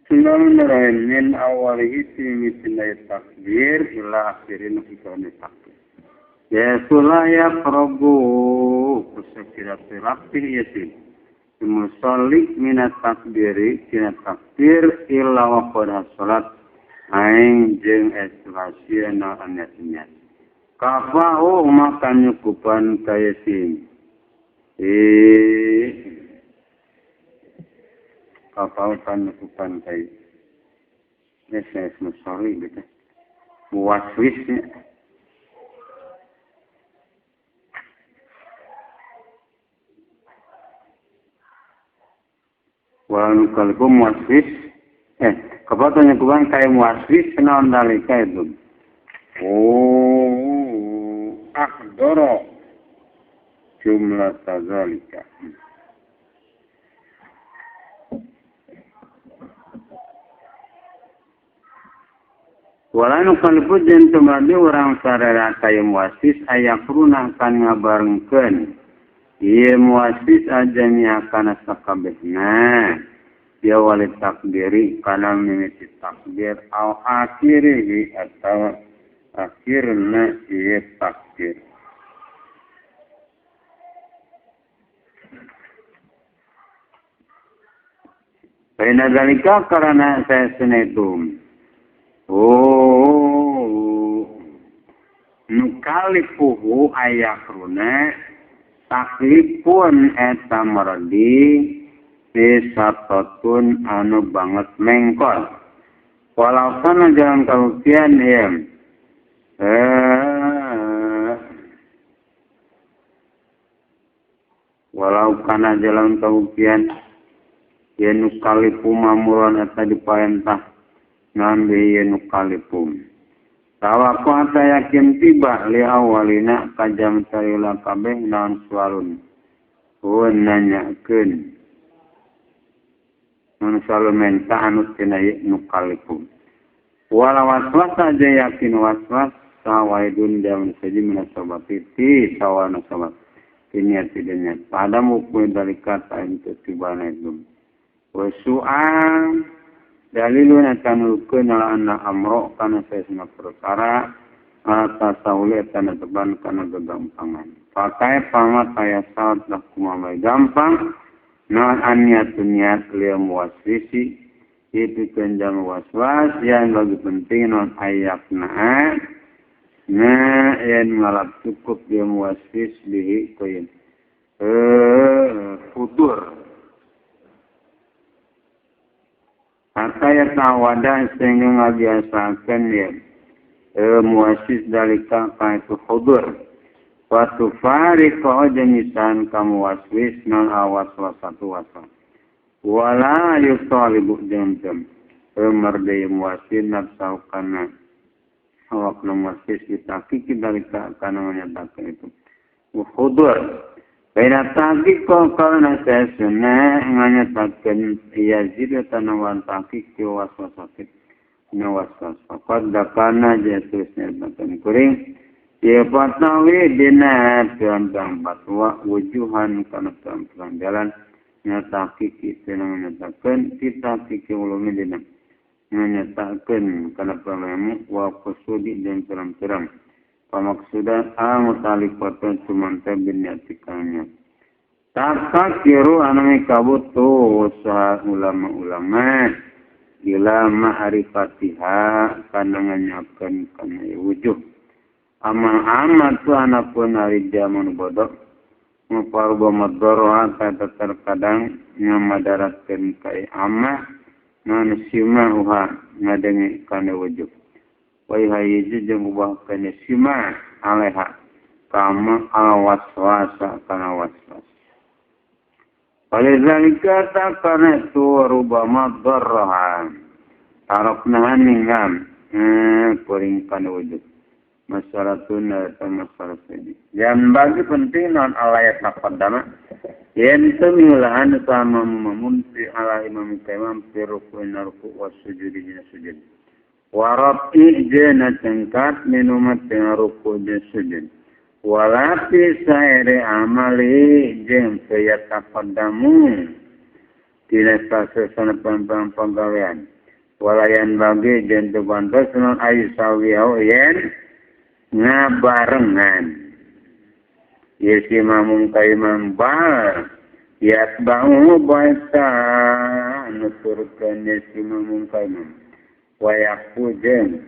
Bismillahirrahmanirrahim. Min awalihi mitinai takbir ila akhirin ikoni takbir. Ya sulaya probu kusakira rapih yasin. Musalli minat takbiri tina takbir illa wa qad salat aing jeung esrasiana anetnya. Kafahu maka nyukupan kayasin. Kafahu nyukupan kay. Nes musalli gitu. Muwaswisnya. Walau kalbu muwaswis kebetulan nyukupan kaya muwaswis naon dalika itu. Oh, akdoro jumlah tazalika. Walau kalbu jeung tumadi urang sarera kaya muwaswis aya kurunah kan ngabarengkeun. Ieu muwaswis ajamia kana sakabehna. Dia wali takbiri kana mimiti takbir au akhirihi atau akhirna ieu takbir. Baina zalika karena saya senetum. Oh, nukalifuhu ayakruna taklipun eta merdi disatotun anu banget mengkol. Walau kana jalan kabuktian ya. Walau kana jalan kabuktian yen nukalifu mamuran eta diparentah ngambi yen nukalipum. Tawaku ata yakin tiba li awalina kajam sarila kabeh naon sualun. Huun nanyakeun. Naon sualun menta anu tina nukalikum. Wala waswas aja yakin waswas sawaidun jaman saji minasobati ti sawana sobat. Ini tidaknya. Pada mukul dari kata itu tiba itu. Wasu'an dalilun atanulkeun ala anna amro kana saesna perkara atas saule kana teban kana gegampangan. Pakai pamat aya saat lah kumaha gampang naon aniat niat lieu muwaswisi itu kenjang waswas yang lagi penting non ayakna na yang ngalap cukup dia muwaswis bihi koin futur. Hatta ya tawada sehingga ngabiasakan ya muwasis dalika ka itu hudur. Wa tufariqu jamisan kamu waswis non awas wasatu waswas. Wala yutalibu jamjam. Mardai muwasis nafsahu kana awak muwasis ditakiki dalika kana menyatakan itu. Hudur. Baina tahqiq karena saya sunnah menyatakan yazid tanawan tahqiq waswasat waswas faqad dakana jatusnya bahkan kuring ya patawi dina tentang fatwa wujuhan kana tentang jalan nyatahqiq itu menyatakan kita tahqiq ulumi dina menyatakan kana pamamu wa qusudi dan terang-terang pamaksudan al-mutaliqatun sumanta bin yatikannya. Takakiru anami kabutu usaha ulama-ulama ila ma'rifatiha kana nganyakeun kana wujuh. Amal amat tu anapun ari jaman bodoh muparba madarra kata terkadang ngamadaratkeun ka amah non simahuha ngadengi kana wujuh. Wa hayyi jeung ubah kana sima alaiha kama alwaswasa kana waswas. Walizalika takana tu rubama darraha tarokna ningam kuring kana wujud masalatun atau masalah ini. Yang bagi penting non alayat taqaddama yen temilahan sama mamun fi ala imam tamam fi rukun ruku was sujudi sujud. Warabi jena tengkat minumat dengan ruku dan sujud. Walafi sairi amali jem fayataqaddamu. Tidak pasal sana pembang penggawean. Walayan bagi jeung teu pantes non ayu sawiau yen ngabarengan. Ieu si makmum ka imam bal yatba'u baita nuturkeun ieu si makmum ka imam. Wa yaqu jeung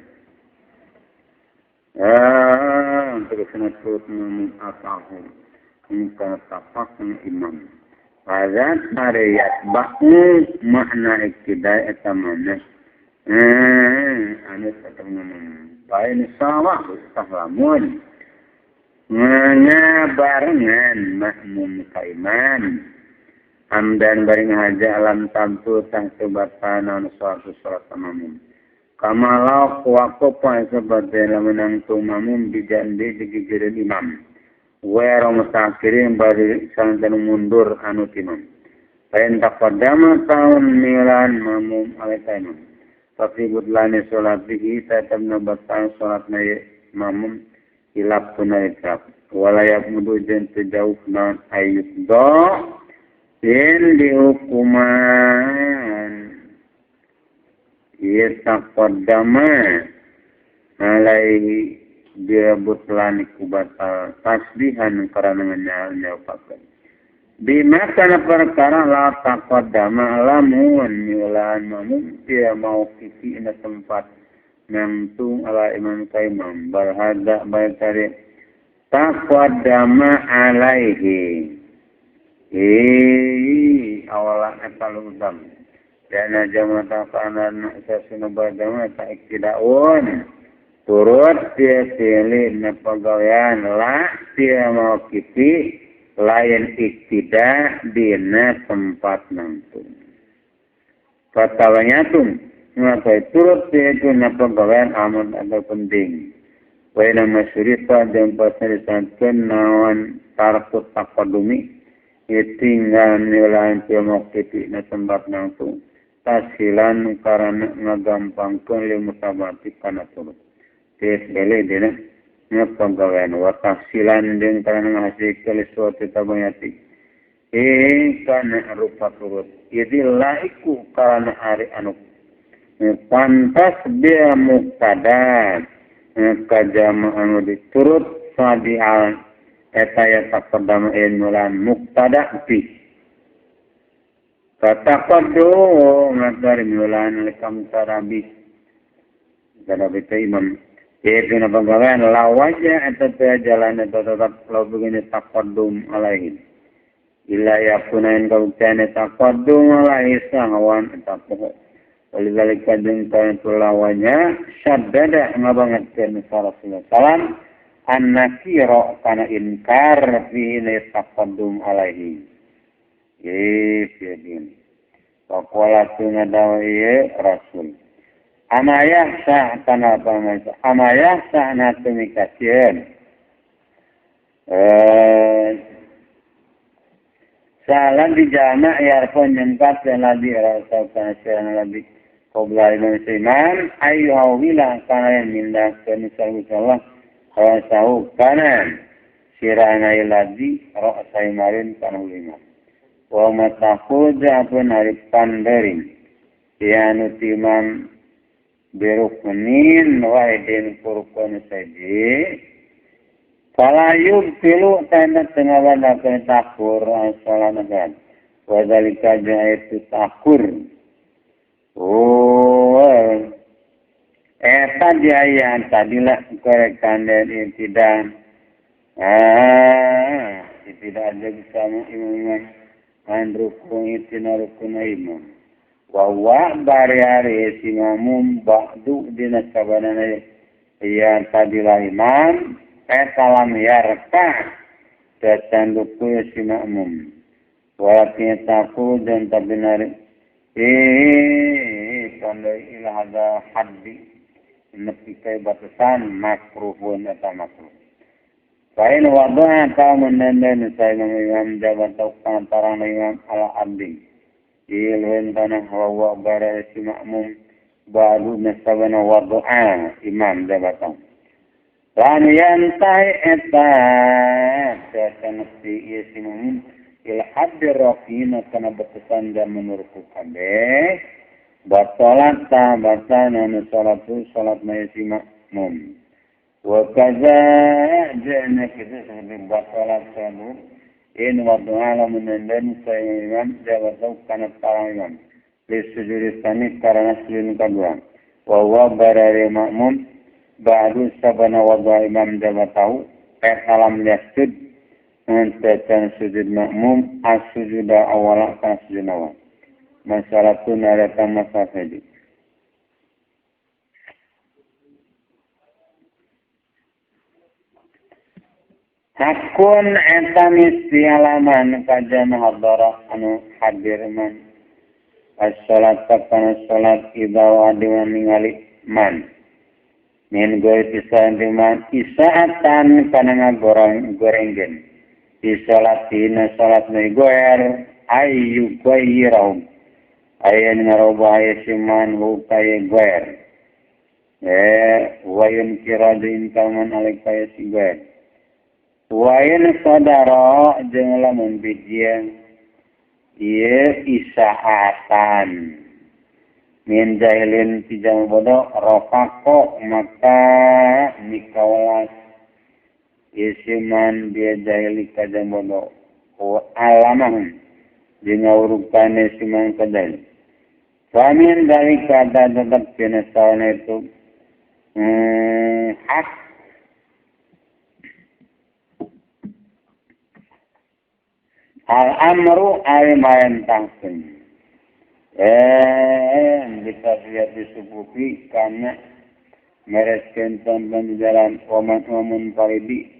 terus nutut makmum atahu engka tapak imam. Hadza tariyat ba'u makna iktidai eta mana anu satengah lain sawah sahlamun ngabarengan makmum ka imam amdan bari ngahaja alam tamtu tah sebatan suatu salat makmum kamalau waqafa sebagai lamun tu makmum dijandi digigireun imam wa mutaakhirin bari santan mundur anu imam lain taqaddama taun milan makmum alai imam tapi butlani salatihi tetap batal salatna makmum hilap kuna ikrab wala yaqmudu jeung teu jauh naon ayub do yen dihukuman ieu taqaddama alaihi direbut lani ku batal tasbihan karana nyaopakeun bima kana perkara la taqaddama lamun miulaan makmum dia mau kiki ina tempat nangtung ala imam ka imam bal hadza bal tari taqaddama alaihi awalan eta lutam dana jamaah kana sasuna badama ta iktidaun turut dia pilih na pagawean la dia mau kiki lain iktida dina tempat nangtung fatawanya tum ngapai turut dia itu na pagawean amat atau penting waina masyurita jeung pasna disantun naon tarkut taqaddumi tinggal nilain dia mau kiki na tempat nangtung tasilan karana ngagampangkeun li mutabati kana turut bele dina pagawean wa tafsilan jeung karana ngahasilkeun suatu tabayati kana rupa turut jadi laiku karana ari anu pantas dia muktada kajama anu diturut sadial eta ya taqaddama ilmulan muktada fi kataqaddu ngadari mulan likam tarabi kana bita imam yaitu pagawean lawaja atau jalan atau tetap lau begini taqaddum alaihi illa yakunain kabuktane taqaddum alaihi sahwan eta poho walidhalika jeung kana lawanya syaddada ngabangetkeun Rasulullah sallam annakira kana inkar fi taqaddum alaihi ye waqala tunadaw ieu Rasul amayah sah kana pamasa amayah sah na tumikasieun salan di jama yarfun nyengkat ladi rasa kana siran ladi qabla imam imam ayu hawila kana mindah kana sallallahu rasahu kana sirana ladi rasa imarin kana lima wa matakhudha pun ari pandering yanu timam biruknin wahidin kurukun saji fala yubtilu kana tengah takur salat wa dzalika jaitu takur oh eta diayan tadilah korekan dan tidak tidak ada bersama imam an rukun itina rukun imam wa bari-hari si makmum ba'du dina sabanana ya tadilah imam salam yarka datang ruku si makmum walakin taku dan tabinari pandai ila hada haddi nepi ka batasan makruhun atau makruh Fain wadu'a ta menenden saya imam jabat tarang imam ala abdi ilwen tanah wa bara si makmum ba'du nasabana wadu'a imam jabatan lan yantahi eta tanasi ieu si makmum ila haddi rafina kana batasan dan menurut kabeh Batalat ta batana nu salatu salat na si makmum. Wa kaza jana kita seperti batalat salat in wadu'a lamun nenden sa imam jawab kana parang imam. Lisujud tsani karena sujud kedua. Wa huwa barari makmum ba'du sabana wadu'a imam jawatahu salam yasjud dan sujud makmum as-sujuda awala ka sujud awal. Masalah tu narata masalah saja. Hakun eta misti alaman kajama hadara anu hadir man. As-salat kana salat idza wa'diwan ningali man. Min goy pisan man isaatan kana ngagoreng gorengkeun. Di salatina salat na goer ayu goyirahum. Ayan ngarobah aya siman hu kaya goer. Wayun kira jeung kaman alek kaya si goer. Wayun sadara jeung lamun bijian ieu isaatan. Min jahilin ti jang bodoh rofaqo maka mikawalas isiman dia jahili ka jang bodoh. Wa alamahum jeung ngawurukane siman ka jahil. Famin dari kata tetap kena sawana itu hak al-amru al-marentahkan bisa lihat disubuhi karena meresken tonton di jalan oman-oman paridi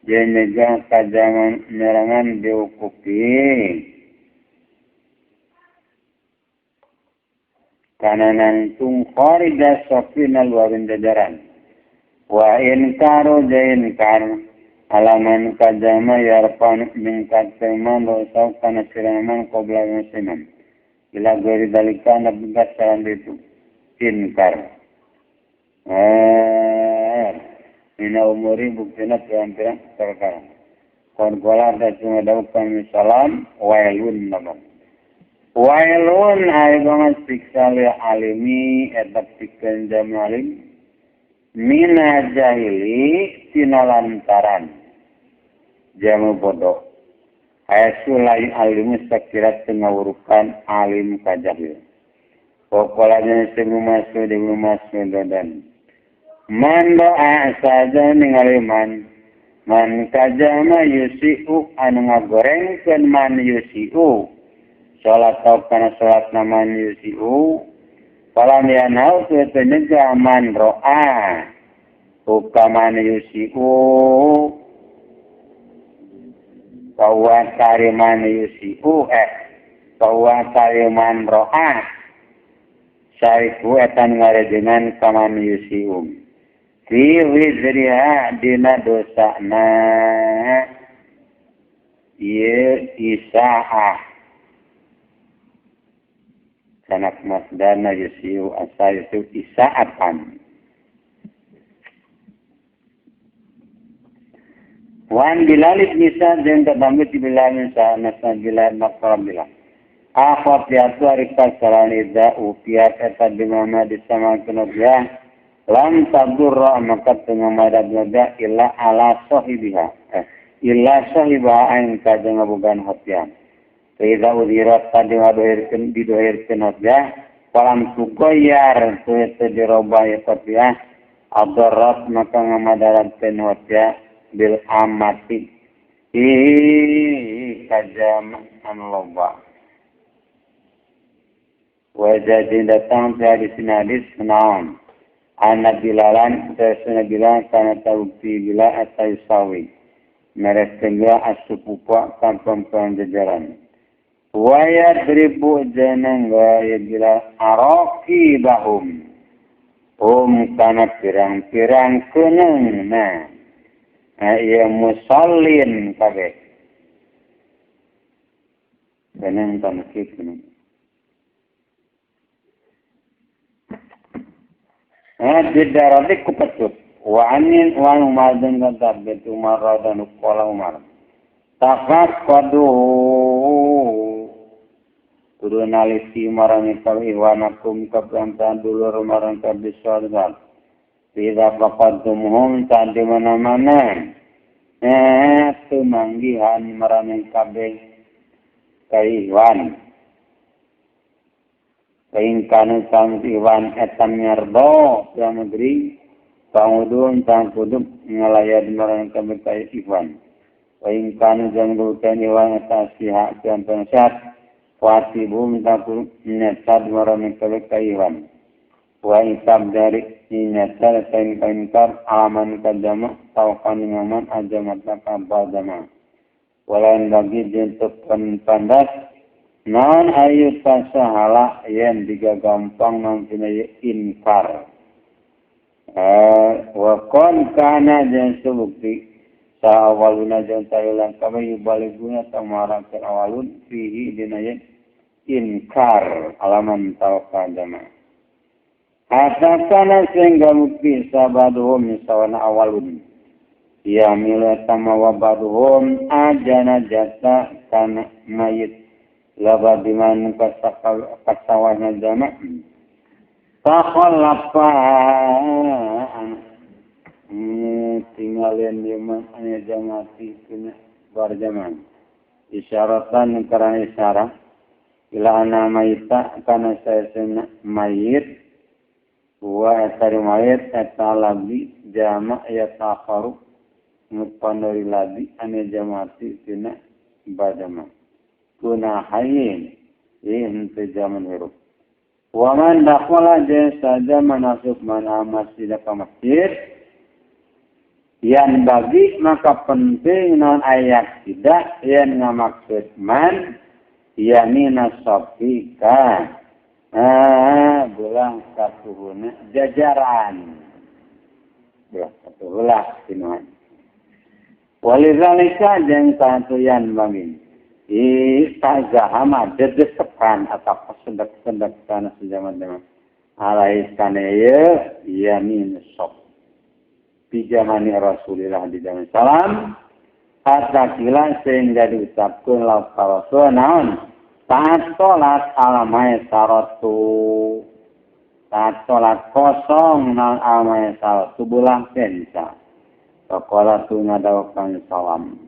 jenegah kajangan nerangan diukupi karena nangtung kharija sofina luarin jajaran wa inkaru jainkar alaman kajama yarfan mingkat teman dosa kana siraman qabla musliman ila ghairi dalika nabga saran itu inkar mina umuri buktina pirang-pirang perkara kon gola da cuma daukan salam wailun nabang wailun ay banget siksa li alimi etap pikeun jam alim mina jahili tina lantaran jamu bodoh ayasulai alimu sakira tengawurukan alim ka jahil pokolanya sebelum masuk di masuk dan man doa saja ningali man man kajama yusiu anu ngagorengkeun man yusiu salat tau kana salat naman yusiu falam yanau tu nyegah man ro'a ukaman yusiu bahwa kariman yusiu bahwa kariman ro'a syariku etan ngarejengan kaman yusiu fi wizriha dina dosana ieu isaah sanak masdana yusiu asa yusiu isaatan wan Bilal ibn Sa'd jeung tadamit Bilal bin Sa'd nasa Bilal maqram Bilal akhwat diatu ari kasalan idza upiat eta dimana disamakeun dia lam tadurra maka teu ngamadad illa ala sahibiha illa sahiba ain ka jeung ngabogaan hotian idza udirat tadi ngadohirkeun didohirkeun hotian falam tugoyar teu dirobah ya hotian adarrat maka ngamadaratkeun hotian bil amati kajam an loba wajah datang dari hadis naon anak bilalan tersena bilang karena tahu bila atau sawi mereskeun asupupa kampung jajaran waya ribu jeneng gaya bila aroki bahum kana pirang-pirang keuneng nah iya musallin kabeh keuneng tamkik keuneng di darati kupecut wa anin wa Umar dan Khattab bin Umar dan Qala Umar tafaqadu Kudu nalisi marang ka iwanakum ka dulur marang ka bisalat. Tidak faqadtumuhum tan di mana-mana. Tumanggihan marang kabeh kaiwan. Kain kanu sang iwan etan nyardo yang negeri pangudun tang kudu ngalayat marang kabeh kaiwan. Kain kanu jang bukan iwan eta siha dan pensihat wasibu minta nyesad marang kabeh kaiwan. Wa isab dari nyesad kain kain kar alaman kajama taukan ngaman ajamata kabadama. Walain bagi jentuk pandas non ayu tasahala yen diga gampang nampina inkar. Wa kon kana jeung subukti sawaluna jeung tayulan kabeh yubaliguna tamarakan awalun fihi dina yen inkar alaman tawakadama. Hatta kana sehingga bukti sabaduhum misawana awalun. Ya mila tamawa baduhum ajana jasa kana mayit laba diman kasawahna jama takhallafa tinggalin yaman ane jamati kena barjaman isyaratan karena isyarat ila ana mayita kana saya sena mayit wa etari mayit eta lagi jama ya takharu ngupandori lagi ane jamati kena barjaman guna hayin hente zaman hirup. Waman dakhala saja manasuk mana masjid ke masjid yang bagi maka penting non ayat tidak yang ngamaksud man yakni nasabika belah satuhuna jajaran belah satuhulah sinuan walizalika jeung katuyan bagi Istazahama dedesepan atau sedek-sedek kana sejaman-jaman alai kana ye yamin sop di zamani Rasulillah di zaman salam hatta kila sehingga diucapkeun la rasul naon taat salat alamai saratu taat salat kosong naon alamai saratu bulah kenca faqala tu ngadawakan salam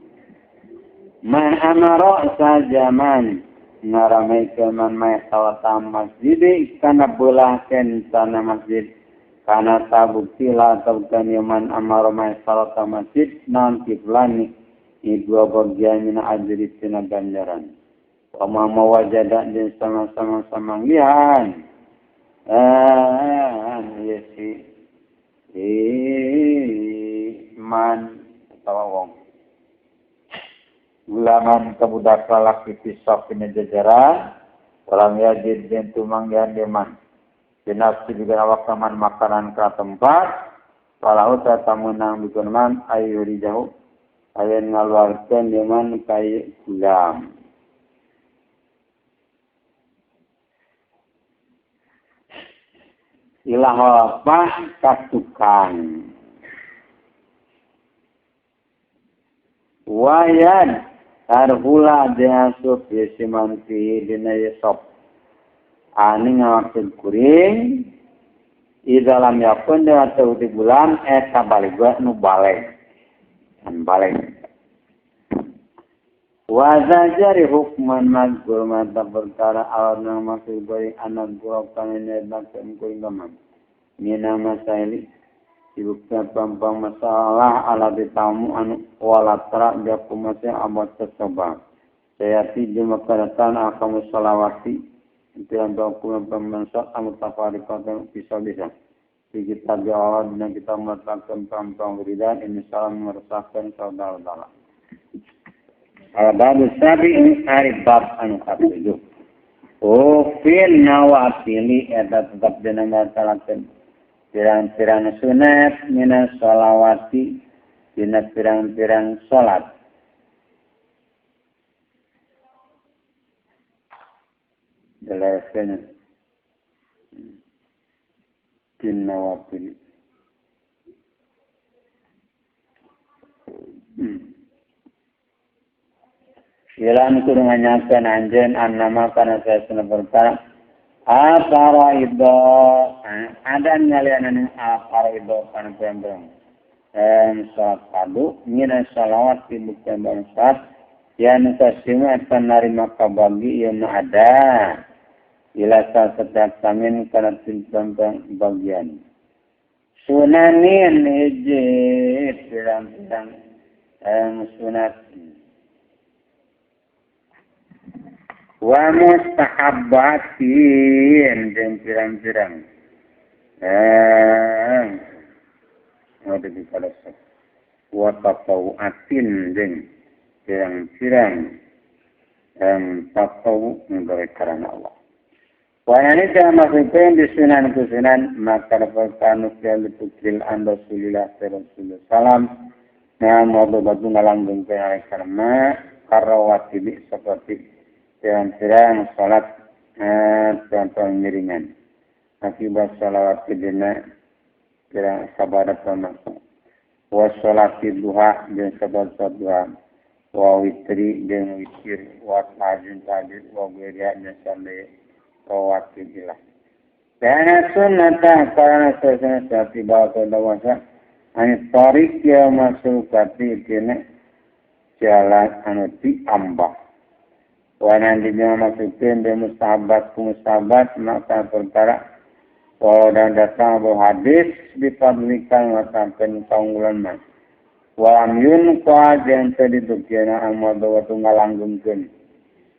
man amara sajaman ngaramai man may salat masjid kana belah sana masjid kana tabukti la tabukti man amara may salat masjid non kiflani ni dua bagian mina ajri tina ganjaran wa ma mawajada din sama-sama samanggihan ya si man atawa wong ulaman kebudak lalaki pisok kena jajaran walam yajid bin tumanggihan deman binafsi bikin awak taman makanan ke tempat walau tatamunang bikin man ayu jauh ayen ngaluarkan deman kai gulam ilah apa katukang wayan tarhula diasup yesiman fi dina yesop ani ngamaksud kuring di dalam yakun dengan di bulan eta balik gua nu balik kan balik wa zajari hukman mazkur mata perkara awal nang maksud kuring anak gua kana nyebakeun kuring gaman mina masaili Ibuknya pampang masalah ala ditamu anu walatra jaku masih abad tercoba. Sayati jumakaratan akamu salawati intian dokumen pembensak amu tafarikatan bisa-bisa. Di kitab Allah dan kita meletakkan pampang wiridan ini salam meresahkan saudara-saudara. Al-babu sabi ini hari bab anu katujuh. Oh fil nawafili eta tetap dina talakeun. Pirang-pirang sunat mina sholawati dina pirang-pirang salat. Jelasnya bin nawafil. Ilan kudu nganyakeun anjeun annama kana saesna perkara al-faraido ada ngalianan al-faraido kana pirang-pirang salat fardu mina salawat di bukti salat yang kasima akan narima kabagi ieu mah ada ila setiap samin kana pirang-pirang bagian sunanin hiji pirang-pirang sunat wa mustahabbatin jeung pirang-pirang wa tatawuatin jeung pirang-pirang tatawu nggawe karana Allah. Wa nani maksudnya di sunan kusunan maka perkara yang ditukil an Rasulillah sallallahu salam nah modo batu ngalanggeng karena karawatibi seperti pirang-pirang salat pirang-pirang miringan akibat salawat dina pirang sabada termasuk wa salati duha jeung sabat duha wa witri jeung witir wa tahajud tahajud wa ghairiha jeung sampai rawatib ilah kana sunnata kana sunnah sati bawa dawasa ani tarik ya masuk kati dina jalan anu diambah wa nanti jangan masukin dia mustahabat ku mustahabat maka perkara walau dan datang bahwa hadis dipublikan matakan kaunggulan mas walam yun kuat yang tadi tukiana amal bahwa tunggal langgengkeun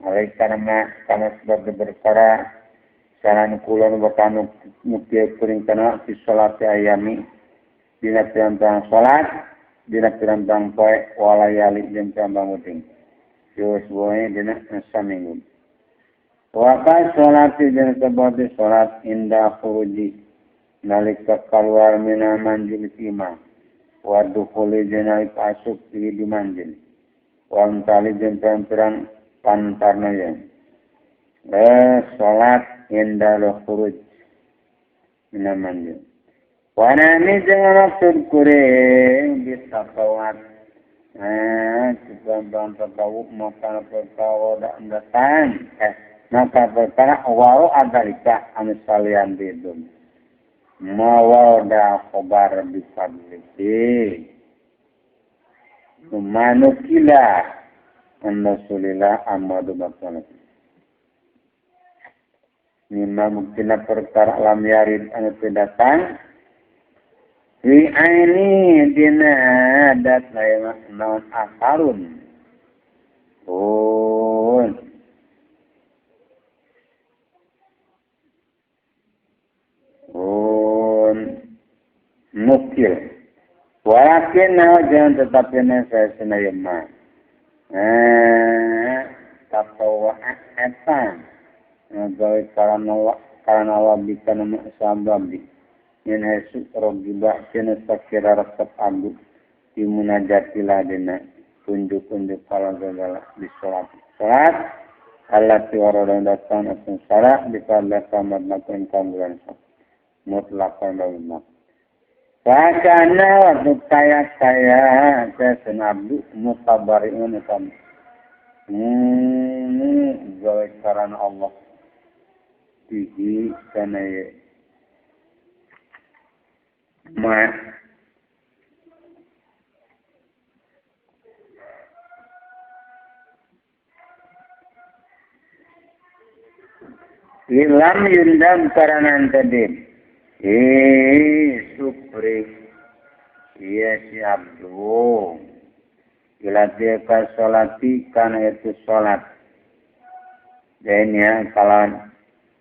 oleh karena karena sebagai perkara saran kulon bakal nukia kuring kana fi sholati ayami dina pirang-pirang salat dina pirang-pirang poe walayali jeung pirang-pirang uting Yus boe dina saminggu. Wa ka sholati jeung seperti salat indah khuruji nalika keluar mina manzil imah wa dukhuli jeung nalika asup di manzil wa amtali jeung pirang-pirang pantarna ye. Salat indah khuruj mina manzil. Wa nami jeung maksud kuring bisa tawat sebab tatawu maka perkara datang maka perkara waru adalika anu salian bidun mawada khobar bifadlihi manukila an Rasulillah amadu bakallah mimma mungkin perkara lam yarid anu datang Wi aini dina adat lain naon akarun. Pun. Pun. Mukil. Walakin jangan tetapi saya senayama. Tatawa eta. Gawe karena Allah bisa nama sababi. Min hasu rogiba kena sakira resep abu di munajatilah dina tunjuk-tunjuk kalau segala di sholat sholat Allah tiwara dan datang asun salah di pada kamar lakukan kambulan mutlakkan dalam Fakana waktu kaya-kaya saya senabdu mutabari'un kamu gawe karena Allah bihi kana ma ilam yundam karanan tadi supri iya si abdu ila ka sholati kana itu sholat dan ya kalau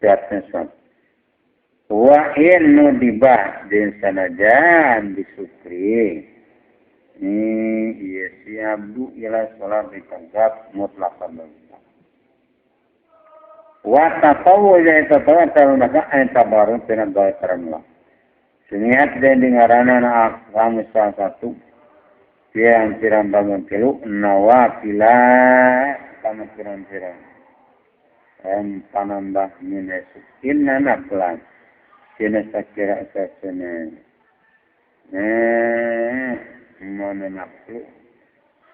siapnya sholat wa in nudiba din sanajan disukri ini iya si abdu ila sholat ditanggap mutlak wa tatawu ya tatawu maka ay tabaru pinagawa karamlah siniat din dingarana na kamu salah satu pirang-pirang bangun tilu nawafila sama pirang-pirang panambah minesu inna naklan sina sakira sasana mana naklu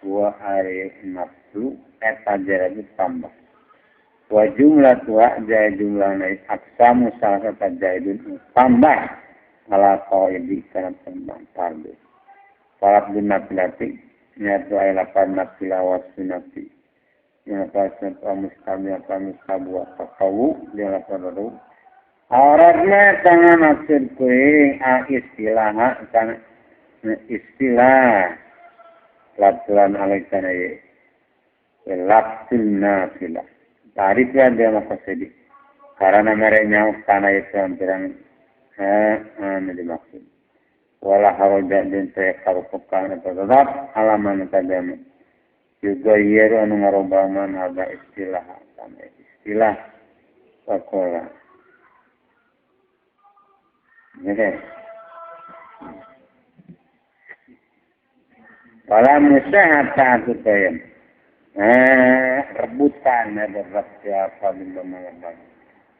Wa ari naflu eta jadi tambah. Wa jumlah tua jaya jumlah naik aksamu salah satu jaidun tambah ala qaidi kana tambah fardu. Salat nafilah nyatu aya lapan nafilah wa sunati. Yang pasal mustami apa mustabu wa taqawu dia lapan baru. Auratna tangan maksud kuing a istilah kana istilah lafzan alaikana ye lafzul nafilah. Tarifnya dia makasih karena mereka karena itu pirang anu dimaksud. Wala haraja jeung teu karupukan eta tetap alaman tajam juga yeru anu ngarobaman ada istilah kana istilah pakola. Oke. Wala musahata tayam. Rebutan ada siapa benda mengenai.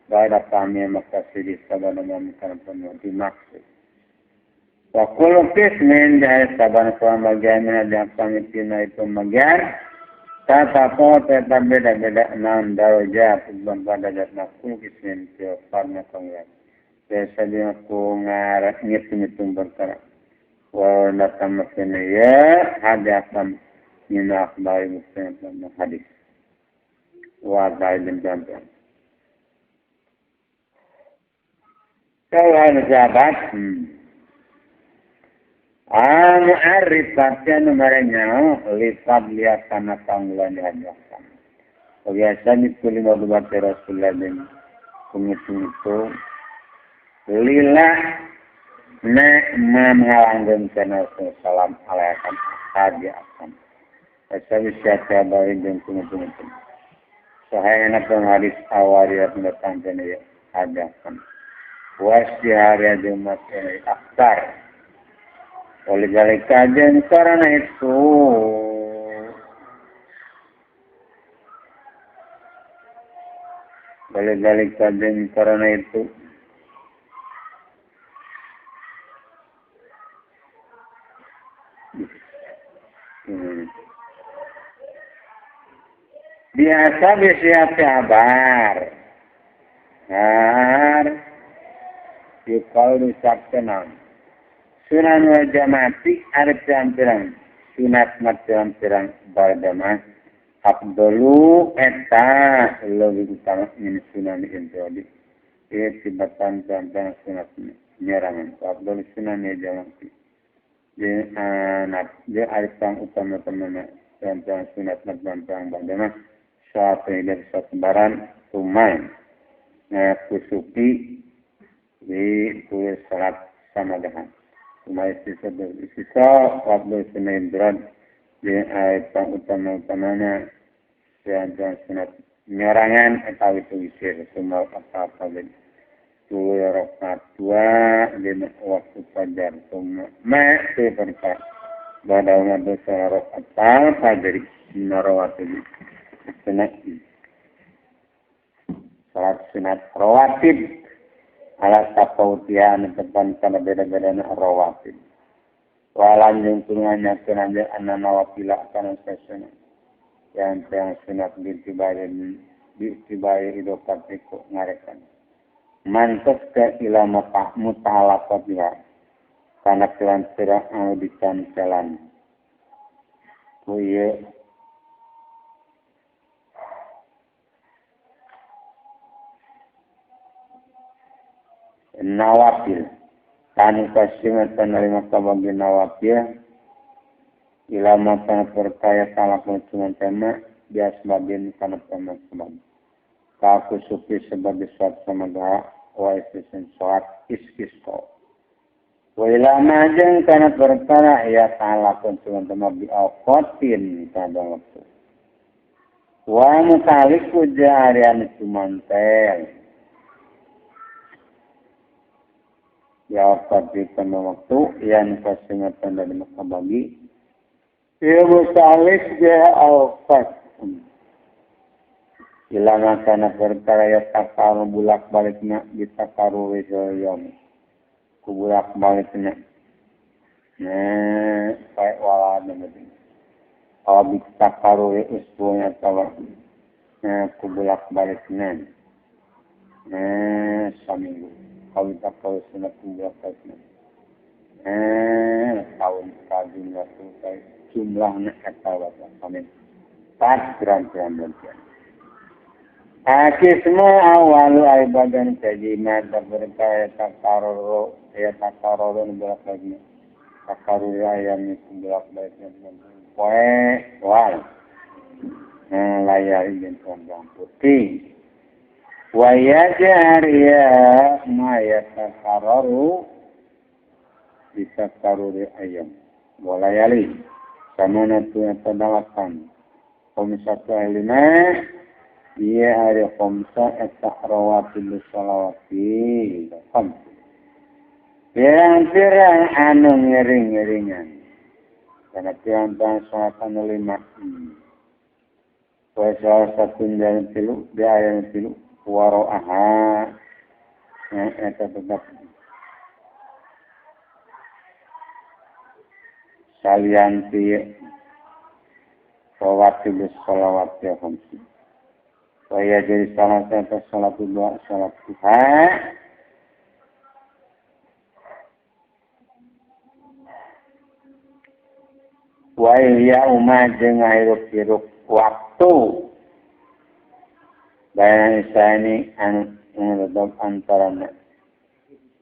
Pada kami makasih sabana mamkan dimaksud. Wa kullu qismin dari sabana bagian ada kami tina itu bagian tatapo tetap beda-beda enam darajat pada jatna kullu qismin tiap farna kongres. Biasa dia ku ngarang ngitung-ngitung perkara. Wa datang maksudnya ya ada akan min akhbari muslim hadis. Wa dailin jamban. Kalau sahabat, anu arif anu merenya lipat lihat tanah tanggulan dihadiahkan. Biasanya itu lima dua Rasulullah dan pengitung itu lila ne menghalangkan kana salam alaikum hadiahkan. Asal siapa bari dan pengitung itu. Sahayana pengharis awariat datang kena hadiahkan. Wasihari jumat ini akhtar. Oleh kajian karena itu oleh kajian karena itu biasa bisa kabar. Har yukal ucapkeun sunan wal jamaati arep pirang sunat macam pirang bardama afdalu eta leuwih utama min sunan introdi ieu tibatan tentang sunat nyerangan afdalu sunan jamaati jeung anak jeung arep pang utama teman tentang sunat macam pirang bardama saat dari sabaran tumai kusuki di tulis salat sama dengan cuma sisa waktu senin berat di ayat utama-utamanya dan sunat nyorangan atau itu wisir semua apa-apa dan dua rakaat dua lima waktu fajar semua ma seperti pada umat dosa rakaat fajar narawatib sunat salat sunat rawatib ala tapautian depan kana beda-bedana rawatib walan jeung tunanya kana anna nawafila kana sesuna yang sunat bintibaye idopatiku ngarekan mantas ke ila muta'alaqatiha kana kelan sira anu dicancelan ku ieu nawafil tani kasimatan penerima kabagi nawafil ilama kana perkaya talak cuman tema biasbabin kana tema sebab kaku sufi sebagai suat sama doa wa istisin suat istisko wa ilama jeung kana perkara ya talak cuman tema biawqatin kana waktu wa mutaliku jarian cumantel ya waktu pada waktu yang kasimatan dari maka bagi ya mutalik ya awqat ilama kana perkara ya takaru bulak balikna ditakaru yom ku bulak balikna nah kayak wala namanya Aw takaruri usbu'nya tawa kubulak balikna saminggu aw takaruri sunat kubulak balikna tahun kajumlah jumlahna eta amin pas pirang-pirang Akismu awalu ibadan tajima taberkaya takaruru ya takaruru bolak balikna takaruri ayam itu bolak balikna poe wal layari jeung kondang putih wa yajariya ma yatakarraru bitakarruri ayam walayali samana tu eta dalapan khamsatu lima ieu ari khamsa eta rawatib shalawati khams pirang-pirang anu ngiring-ngiringan karena pirang-pirang sholat anu lima wa salah satu jalan tilu di ayat tilu waro'aha eta tetap salianti rawatib sholawat ya khamsi wa ya jadi salah satu sholat dua sholat duha wa ya umma jeung hirup-hirup waktu bayan isya ini anu tetap antara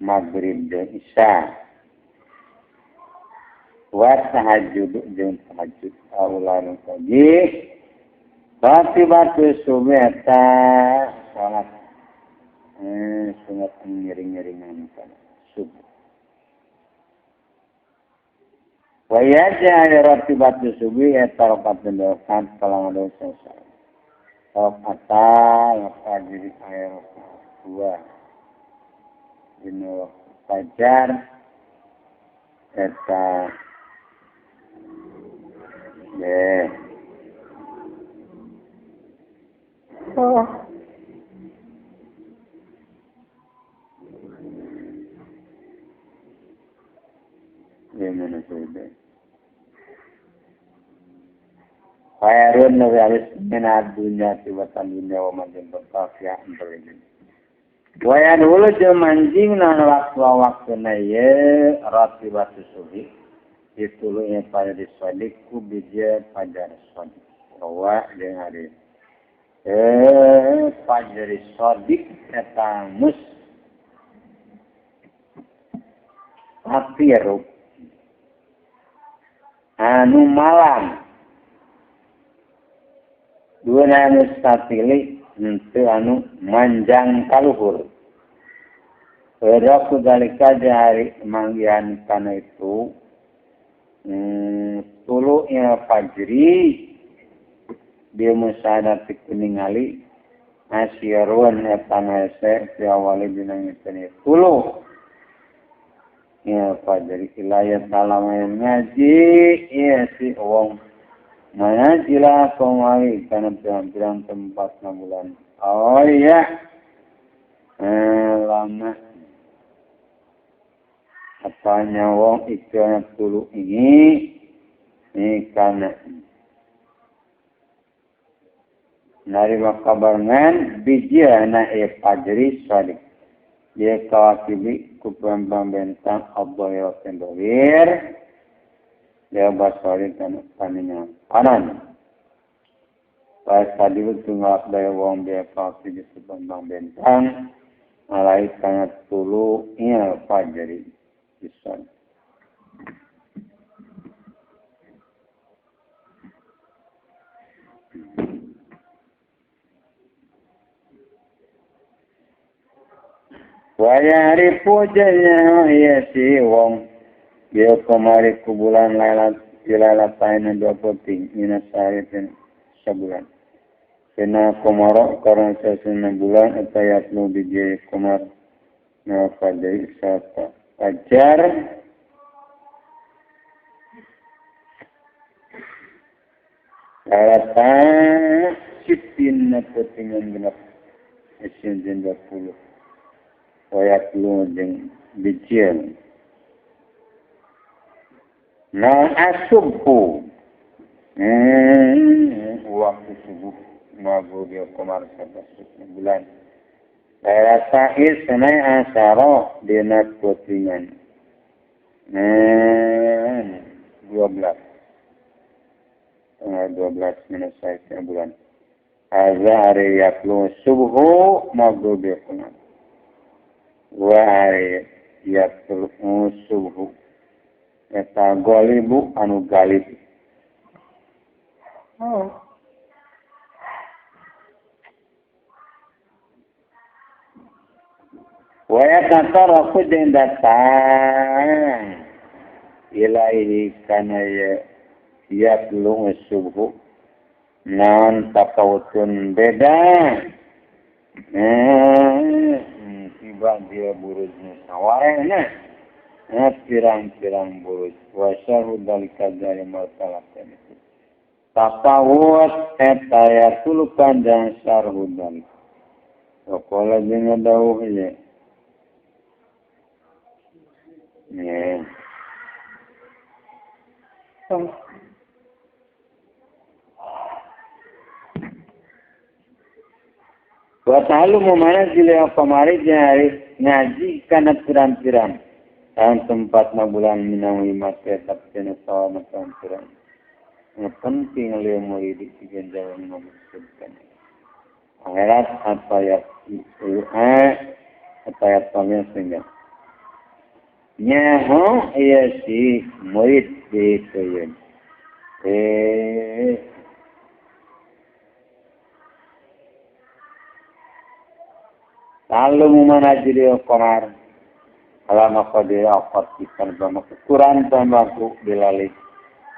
maghrib dan isya wa tahajjud jeung tahajud aulan pagi ratibatu subuh eta salat sunat ngiring-ngiringan kana subuh wa yaj'al ratibatu subuh eta rakaat delapan kalangan dosa rakaat fajr air dua dina fajar eta ye oh gimana sudah khairun nabi alis minad dunya tibatan dunya wa majin berkafia antaranya wayan hulu jeung manjing na waktu na ye ratibatu subuh ditulunya pada disodik ku bija fajar sodik rawa jeung hari fajar sodik eta mus apiru anu malam dua anu satili henteu anu manjang kaluhur. Wadaku dalika hari manggihan kana itu tulu'nya fajri dia musadati kuningali asyirun eta ngese fi awali dina ngiteni tulu ya fajri ilayat talama ngaji iya si wong mana jila komari karena pirang-pirang tempat bulan. Oh iya, lama apanya wong itu tulu ini karena narima kabarengan biji anak fajri sodik dia kawakibi kupembang bentang Allah ya tendawir dia basari tanah paninya kanan. Pas tadi tunggu daya wong dia pasti di sebambang bentang alai sangat tulu iya fajri bisa. Wayari pujanya iya si wong dia kemari ke bulan Lailat Dilalatain dua putih minas sahari sebulan. Kena komaro karena sesuna bulan atau yatlu biji komar nafadai sata fajar Lalata sitin putingan genap isin jeung 20 wayatlu jeung bijil. Nah asubhu Waktu subuh maghrib qamar bulan daerah sa'id senai asyara dina putingan 12 tanggal 12 minus 1 bulan azhari yatlu subhu maghrib qamar wa hari yatlu subhu eta golibu anu galib. Oh. Wa yataraku jeung datang ilaihi kana yatlu subhu naon tafawutun beda tiba dia burujna sawarehna pirang-pirang buruj wa syarhu dalika dari masalah itu tafawut eta yatlu panjang syarhu dalika waqala jeung dawuh ye. Wa ta'alumu manazil qamari hari ngaji kana pirang-pirang tahun tempat bulan minang lima tetap kena sawana pirang. Yang penting leu murid digen jalan maksudkan. Akhirat apa ya apa ya sehingga nyaho iya si murid di kayen. Lalu manajil qamar alama qadir aqat ikan bama ukuran pambaku bilali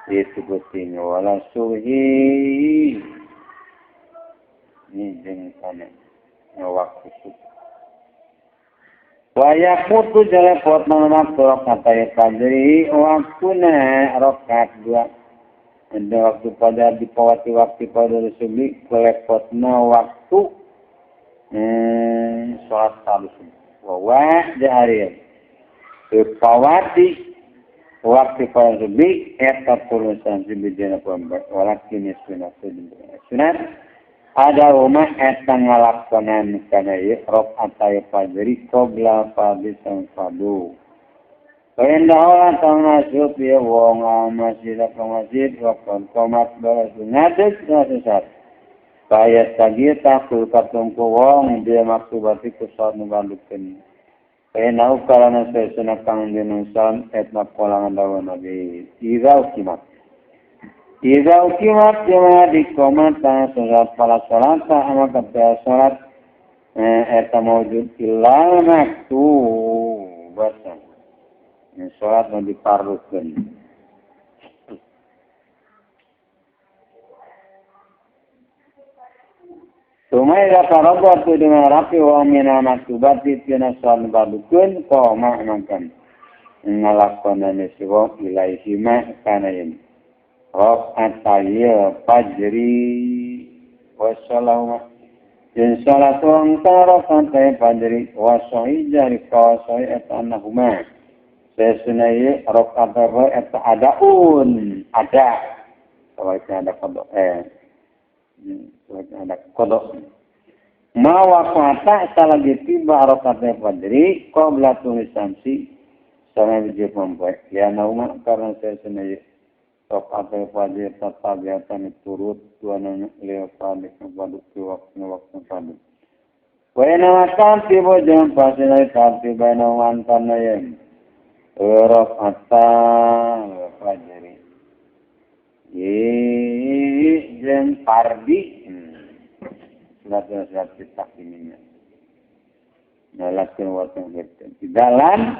itu penting wala suhi ni jeung kana waktu subuh. Wa yaqutu jalepot mana rakaat fajri waktuna rakaat dua. Ada waktu pada dipawati waktu pada subuh kelepotna waktu sholat fardu subuh. Wa jahariya dipawati waktu pada subuh eta pulusan subuh dina pambar walakin sunat sunat ada rumah eta ngalakonan kana ieu rakaat fajri qabla fardhi fardu. Kaya orang masuk ya wong masjid ka masjid waktu qomat balas ngadeg sesat. Kaya sagita kul katungku wong dia maksubati ku salat nu bandukeun. Kaya nau karana sesuna kang dinusan etna polangan dawa nabi. Iza ukimat. Iza ukimat jema dikomat salat pala salat ama kabeh salat eta maujud illa maktubatan. Salat nu diparlukeun. Sumai daparobo tu dengan rapi wong mina maktubati tina salat barlukeun koma mangkan ngalakonane si wong ilaihi ma kana yen rakaat fajri wa salawat yen salat wong rakaat fajri wa sahih jari ka sahih eta annahuma sesunai rakaat eta adaun ada sawaikna ada qada sawaikna ada qada ma waqata salagi tiba rakaat fajri qabla tulisansi sama biji pompoe ya nauma karena sesunai rakaat fajri tatabiatan turut tuanana leo fadhi fadhi waktu waktu fadhi wa inna tiba jam pasinai tiba nawan tanayen rakaat fajri jeung fardi surat-surat takdimnya nalakeun waktu di dalam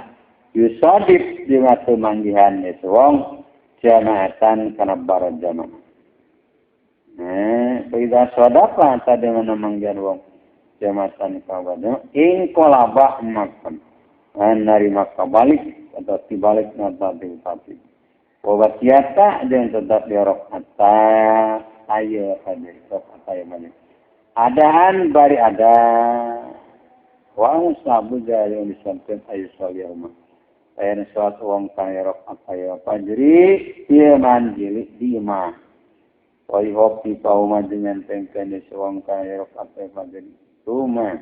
yusadib di waktu manggihan itu wong jamaatan kana barang jamaah. Nah, ida sadaqa tadi mana manggihan wong jamaatan kana ing kolabah makan narima kabalik atau dibalik nata tadi. Wabatiata dan tetap di rakaat ayo fajr rakaat ayo balik. Adaan bari ada wa sabu jari disampeun ayo sholiyahuma. Aya salat wong kang rakaat ayo fajri ieu manjili di imah. Wa yuhabbi kaum jengan pengken wong kaya rakaat fajr tuma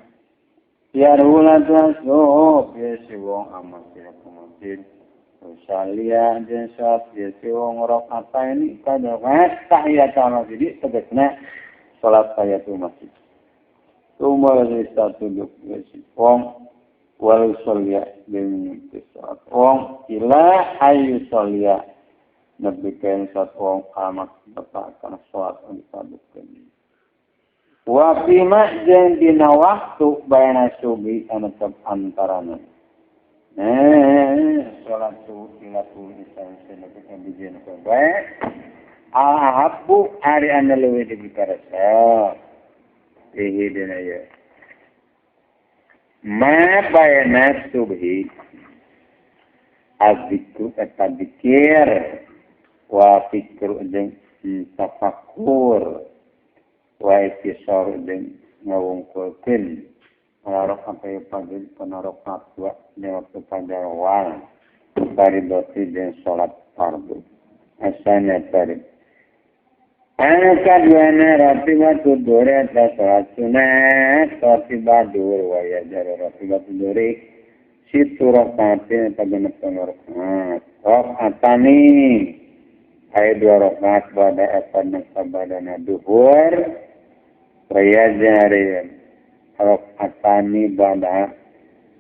yaruna tasop si wong amal sira masjid usalia jeung salat si wong rakaat ini kada tahiyatul masjid tegasna salat tahiyatul masjid tuma satu si wong wal sholia jeung salat wong ila hayu sholia nabi kain salat wong amat bapak kana salat anu dipadukeun wa fima jeung dina waktu baina subuh anu tetep antarana salat subuh ila subuh isa nepi ka bijieun bae al ahabbu ari anu leuwih dipikaresa ihi dina ieu ma baina subhi azikru eta dikir wa fikru jeung tafakur wa itisar jeung ngawungkulkeun panarok sampai pagi panarok dua di waktu pajarwan faridoti jeung salat fardu asana farid anu kaduana ratibatu duri eta salat sunat ratibah duhur wa yajar ratibatu duri situ rakaatin eta genep rakaat rakaatani aya dua rakaat bada eta sabadana duhur wa yajar rakaatani bada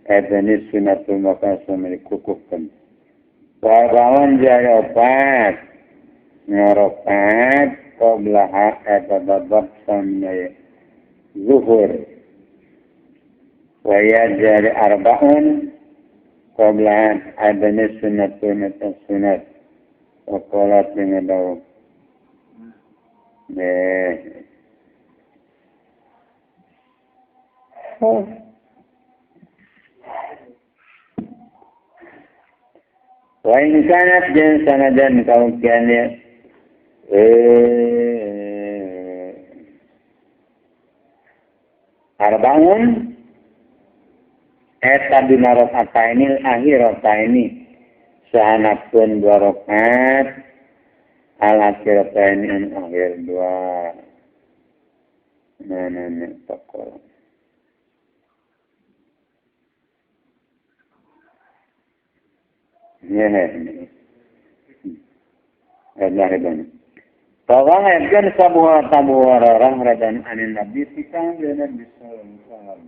eta ni sunatul maka sambil kukuhkeun wa jari opat ngarokat qablaha eta babab samna zuhur wa yajari arbaun qablaha adana sunnatun sunat wa qalat dengan dawu wa in kanat jeung sanajan kaungkian arbaun eta dina rakaataini akhirataini sahanapun dua rakaat al akhirataini anu akhir dua nah taqol ya ini Tawang kan sabuha tabuha rarang radan anin nabi tikang dia nabi sallallahu alaihi wasallam.